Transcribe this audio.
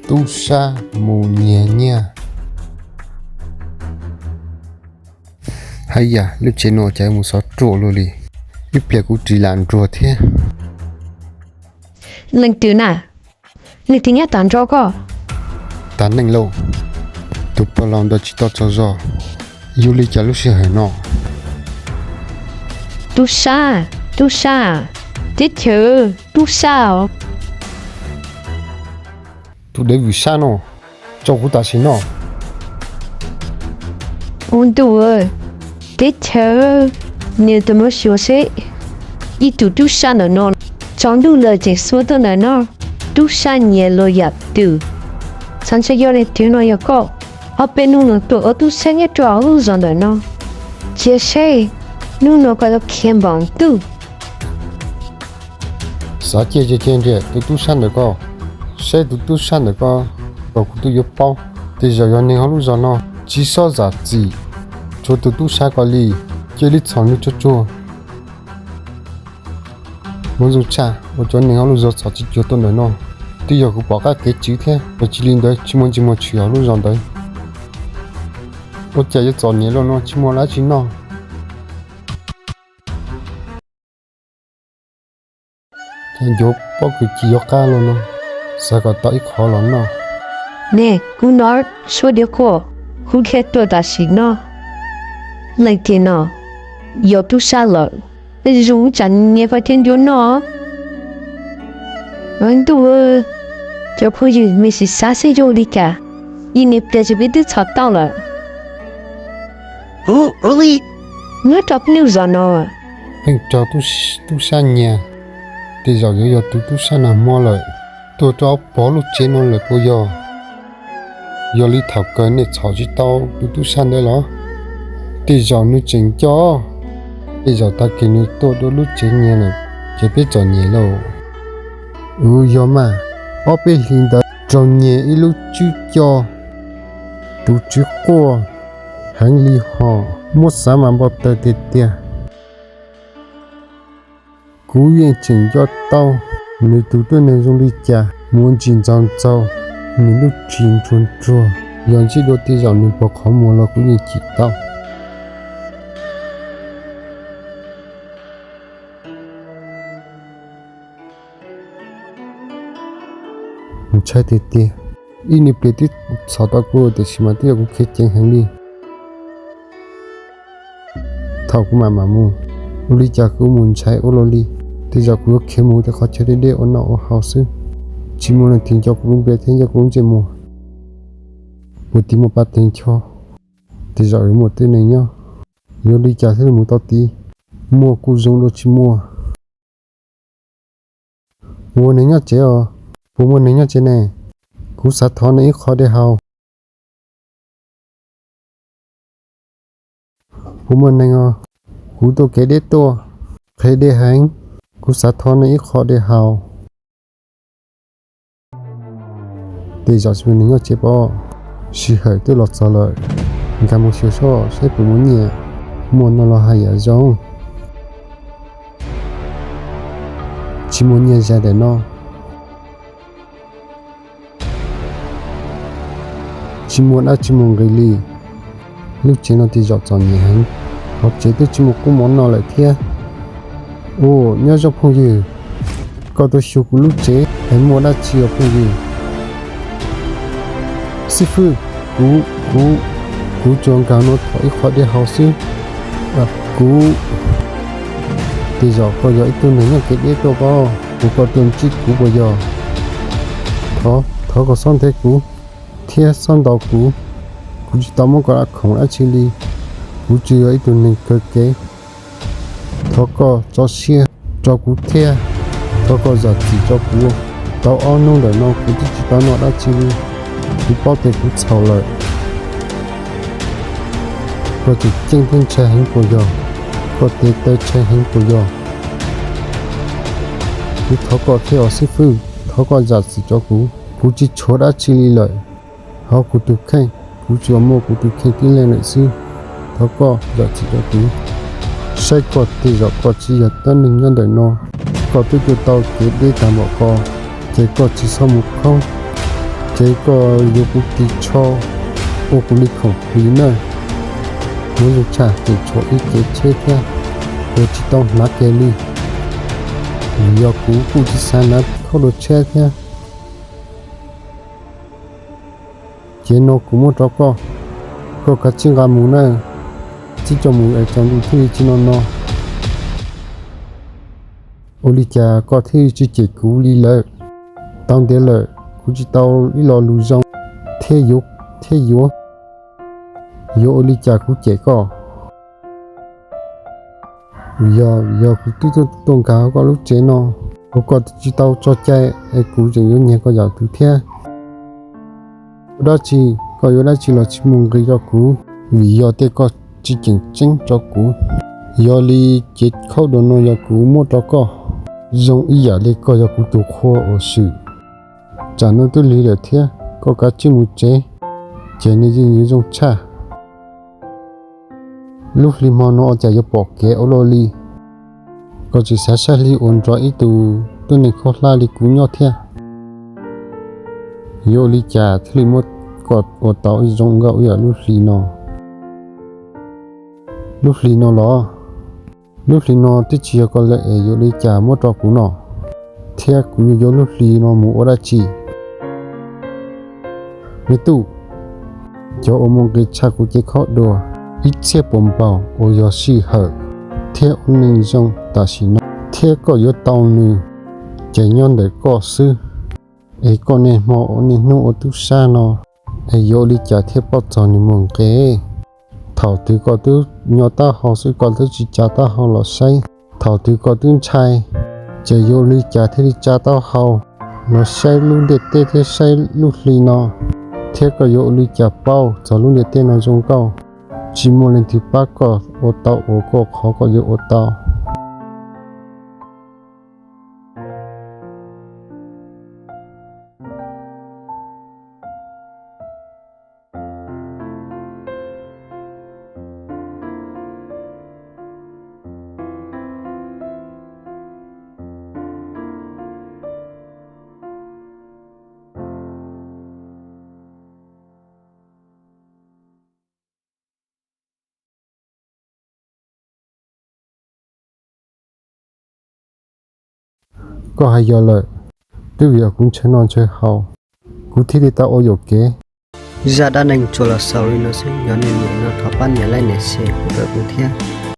Tub sab mus nyiag nyiaj. Haj yam, lub tsev no cas mus xov ruam luaj li, ib pliag kuv ris lam nruag thiab. Leej twg na? Leej twg nyob tom nraud ko? Tag neej lauj, tus pog laus ntawd tsis tau tsaug zog, yog li cas lub sij hawm no? Tub sab, tub sab, teb chaws, tub sab os. Tus dev vwm sab no, tso kuv tam sim no. Ua ntuj, teb chaws, nws tus muab xyuas seb, ib tug tub sab ntawm no, tsaus ntuj lawm tseem xuas tuaj ntawm no, tub sab nyiag luag yam twg? Xav ntshe yog leej twg no yog koj. Ob peb hnub no tuaj ua tub sab nyob rau hauv lub zos ntawm no, cia seb hnub no koj yuav khiav npaum twg. Xav cia cia cia nriam tus tub sab ntawm ko, saib tus tub sab ntawm ko, kom kuv twb yuav paub. Tej zaum yog neeg hauv lub zos no tsis txhob zam txim rau tus tub sab ko li, cia li txhom nws tsuag tsuag. Muab zoo tshaj ua cov neeg hauv lub zos txhom tsis cuag tuaj ntawm no. Twb yog kuv pom qab kev tswv thiab, yog tsis li ntawd tsis muaj ntsej muag tshwm hauv lub zos ntawd. Ua cas yuav txom nyem luaj no tsis muaj dab tsi noj? Ces ncuav pob kws ci yuav qab los no, xav kom tau ib qho los noj. Ne, kuv hnov suab diav quaj, kuv thiaj tuaj tam sim no. Leej twg no? Yog tub sab lawm, zoo tsam nyiag paj thiab ncuav noj. Ntuj, cov phooj ywg, mej sim xav seb yog li cas, ib niag pliag ces peb twb txhom tau lawm. Hu ua li, nyob rau peb lub zos no pheej raug tub sab nyiag, tej zaum yuav yog tus tub sab nag hmo lawm tuaj rau pog lub tsev no lawm puas yog? Yog li thaum kawg nej txhom tsis tau tus tub sab ntawd los? Tej zaum nws tseem nco, tej zaum tag kis nws tuaj dua lub tsev nyiag lawm, ces peb txom nyem lauj. Wb yog mas, ob peb hlis ntawd raug nyiag ib lub tswb co, tus tswv quaj heev li hos, muab xav mas npau taws tiag tiag. Kuv yeej tseem nco tau nws tus tuab neeg zoo li cas, mus ntsis ntxaug ntxaug, nws lub ris ntsuag ntsuag, yog ntsib dua tej zaum nws pos qhov muag los kuv yeej cim tau. Ntshai tiag tiag, ib niag pliag twb txhom tau kuv tiam sis mas twb yog kuv khiav ceev heev li. Thaum kuv mam mam mus, ua li cas kuv mus ntshai ua luaj li, tej zaum kuv yuav khiav mus tej qhov chaw deb deb ua noj ua haus xwb, tsis muaj leej twg nco kuv lub npe thiab nco kuv lub ntsej muag. Puag tim muaj pab teg ncho, tej zaum yuav muaj tej neeg nyob, yuav li cas thiaj li mus tau tid, muaj kuj zoo dua tsis muaj. Puas muaj neeg nyob tsev os? Puas muaj neeg nyob tsev ne? Kuv xav thov nej ib qho dej haus. Puas muaj neeg os? Kuv tuaj kev deb tuaj, qhia dej heev, kuv xav thov nej ib qho dej haus. Tej zaum tsis muaj neeg nyob tsev pob, sij hawm twb los txog lawm, nkag mus xyuas seb puas muaj nyiaj, muaj no los haj yam zoo. Tsis muaj nyiaj zais ntawm no. Tsis muaj dab tsi mus nqis li. Lub tsev no tej zaum txom nyem heev, hauv tsev twb tsis muaj kub mov noj lawm thiab. Ua, nyob zoo phooj ywg, koj tuaj xyuas kuv lub tsev es muaj dab tsi os phooj ywg? Xib fwb, kuv, kuv, kuv tsuas nkag no thov ib qho dej haus xwb. Kuv, tej zaum koj yog ib tug neeg nyob kev deb tuaj pob, kuv, koj tuaj ntsib kuv puas yog? Thov, thov koj txhob nthe kuv thiab txhob ntaus kuv. Kuv tsis tau muab koj dab khoom dab tsi li. Kuv tsuas yog ib tug neeg kawg kev. Thov koj tso siab rau kuv thiab thov koj zam txim rau kuv. Tau ob hnub ntawm no kuv twb tsis tau noj dab tsi li. Kuv paub tias kuv txhaum lawm. Koj tseem ceeb thiab ntshai heev puas yog? Koj tes taw ntshai heev puas yog? Kuv thov koj thiab os xib fwb, thov koj zam txim rau kuv. Kuv tsis tshuav dab tsi li lawm. Hauv kuv tus kheej, kuv tsuas muaj kuv tus kheej tib leeg lawm xwb. Thov koj zam txim rau kuv. Saib koj tej zaum koj tsis yog tuab neeg nyob ntawm no, koj twb tuaj tau kev deb tag npaum ko, ces koj tsis txhob mus khoob. Ces koj yuav kuv ris tsho ua kuv li khoom plig na. Muab zoo tshaj ces tshuav ib cev tsheb thiab, ua tsis tau hnav kiag li. Vim yog kuv kuj tsis xav hnav khaub dua tsheb thiab. Cev no kuv muab rau koj, koj kav tsij nqa mus na, txib coj mus es tsaus ntuj thiaj li tsis no no. Ua li cas koj thiaj tsis cem kuv li lawm? Tau ntev lawm kuv tsis tau ib lo lus zoo thiab yuav, thiab yuav, yuav ua li cas kuv cem koj? Yog, yog kuv twb tuaj nkag koj lub tsev no, ua koj tsis tau tso cai es kuv tseem yuav nyiag koj yam twg thiab? Ua dab tsi, koj yuav dab tsi los tsis mus nqis rau kuv, vim yog tej koj tsis tseem tseeb rau kuv. Yog li cev khaub dua no yog kuv muab rau koj, zoo ib yam li koj yog kuv tus qhua uas swm. Tsam no twb lig lawm thiab, koj kav tsij mus tsev, ces nws yeej yuav zoo tshaj. Lub hli hmo no ua cas yuav pom kev ua luaj li? Koj tsis xav saib hli uas nrog ib tug tuab neeg khaub hlab li kuv nyob thiab? Yuav ua li cas thiaj li muab koj ua tau ib zoo nkauj ib yam lub hli no? Lub hli no los? Lub hli no twb tsis yog koj lawm es yuav ua li cas muab rau kuv no? Thiab kuv yuav yuav lub hli no mus ua dab tsi? Me tub, cov uas mus nqis tshaj kuv cev khaub dua ib txhiab puas npaug uas yog sij hawm thiab ua neeg zoo tam sim no, thiab koj yuav tau nws, ces nyob ntawm koj xwb. Es koj niaj hmo ua niaj hnub ua tub sab no, es yuav ua li cas thiaj paub txog nws mus nqis? Thaum twg koj twb nyo taub hau xwb koj twb tsis tsa taub hau los saib. Thaum twg koj twb ntshai, ces yuav ua li cas thiaj li tsa taub hau los saib lub ntiaj teb thiab saib lub hli no, thiab koj yuav ua li cas paub txog lub ntiaj teb no zoo nkauj? Tsis muaj leej twg pab koj ua tau uas koj qhov koj yuav ua tau. Koj hais yog lawm, twb vim yog kuv ntshaw noj ntshaw haus, kuv thiaj li tau ua yuam kev. Zaj dab neeg tsuas los xaus li no xwb, yog nej nyiam no thov pab nias like nias share pub rau kuv thiab.